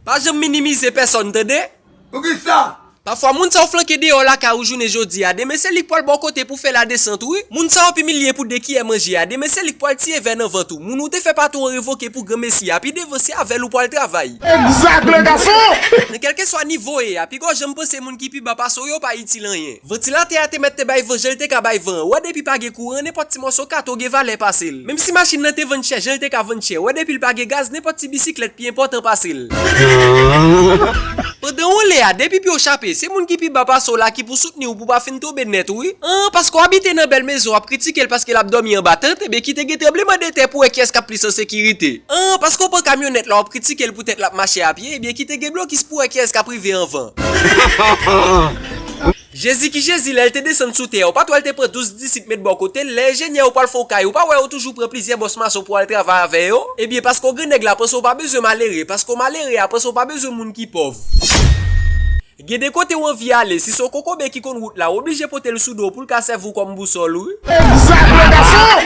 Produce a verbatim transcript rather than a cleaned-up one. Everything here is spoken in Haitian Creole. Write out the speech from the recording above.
Pa janm minimize pèsòn, tande? Poukisa? Pafwa, moun sa w flanke deyò lakay ou jounen jodi a, demen se li k pral ba w kote pou fè ladesant, wi. Moun sa w ap imilye pou de kiyè manje a, demen se li k pral tiye vè nan vant ou. Moun ou te fè patwon revoke pou granmesi a, pi devan se avè l ou pral travay. Egzak, le gason! Nan kèlkeswa nivo w ye a, piga w janm panse moun ki pi ba pase w yo pa itil anyen. Vantilatè a te mèt te bay van jan l te ka bay van an. W wè depi pa gen kouran, nenpòt ti mòso katon gen valè pase l. Menm si machin nan te vann chè jan l te ka vann chè, w wè depi l pa gen gaz, nenpòt ti bisiklèt pi enpòtan pase l. Pandan w anlè a, depi pye w chape, se moun ki pi ba pase w la ki pou soutni w pou w pa fin tonbe nèt, wi. An, paske w abite nan bèl mezon, w ap kritike l paske l ap dòmi anba tant, ebyen kite gen tranblemanntè pou w wè kiyès k ap plis an sekirite. An, paske w pran kamyonèt la, w ap kritike l poutèt l ap mache a pye, ebyen kite gen blokis pou w wè kiyès k ap rive anvan. Jezi ki Jezi, lè l te desann sou tè a, ou pa t wè l te pran douz disip met bò kote l, lè enjenyè yo pral fè w kay, ou pa wè yo toujou pran plizyè bòs mason pou al travay avè yo? Ebyen, paske w grannèg la panse w pa bezwen malere, paske w malere a panse w pa bezwen moun ki pòv. Gen de kote w anvi ale, si se yon kokobe ki konn wout la, w oblije pote l sou do w pou l ka sèvi w kòm bousòl, wi. Egzak, le gason!